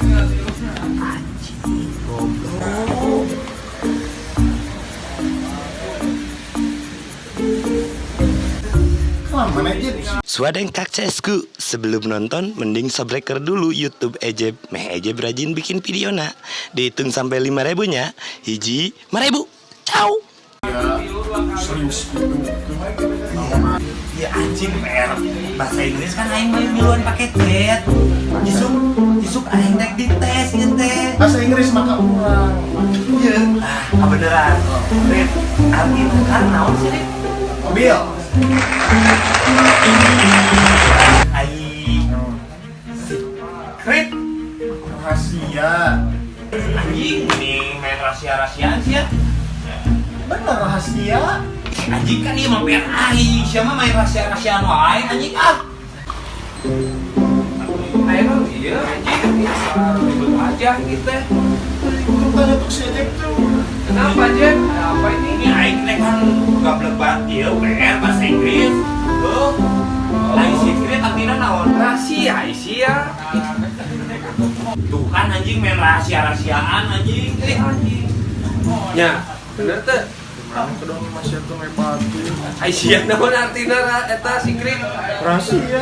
Anjing, goblok. Mana aja? Swadeng kaksesku, sebelum nonton mending subscriber dulu YouTube Ejeb. Meh Ejeb rajin bikin video nak. Dihitung sampai 5000 nya. Hiji, 5000. Ciao. Serius gitu. Ya anjing, PR bahasa Inggris kan aing mah miluan pakai Z. Isuk isuk aing rek dites ieu teh. Bahasa Inggris maka urang. Iya. Ah, beneran. Rip, arti kan naon sih, Rip? Mobil. Ai secret. Rahasia. Anjing, ini main rahasia-rahasiaan sih ya. Bener rahasia. Anjing, kan ieu mah PR aing, siapa main rahasia-rahasiaan wae, anjing ah. Ayo, iya anjing, biasa ribut aja gitu. Tanya tuh si Ejek tuh. Kenapa, Jeb? Ada apa ini? Ini aing teh kan gablek banget ieu PR bahasa Inggris. Tuh. Ai secret artinya naon? Rahasia, sia. Tuh kan anjing, main rahasia-rahasiaan anjing. Eh, anjing. Ya, bener tuh. Urang kedong masih tuh batu. Ai sia, naon artina eta secret? Rahasia.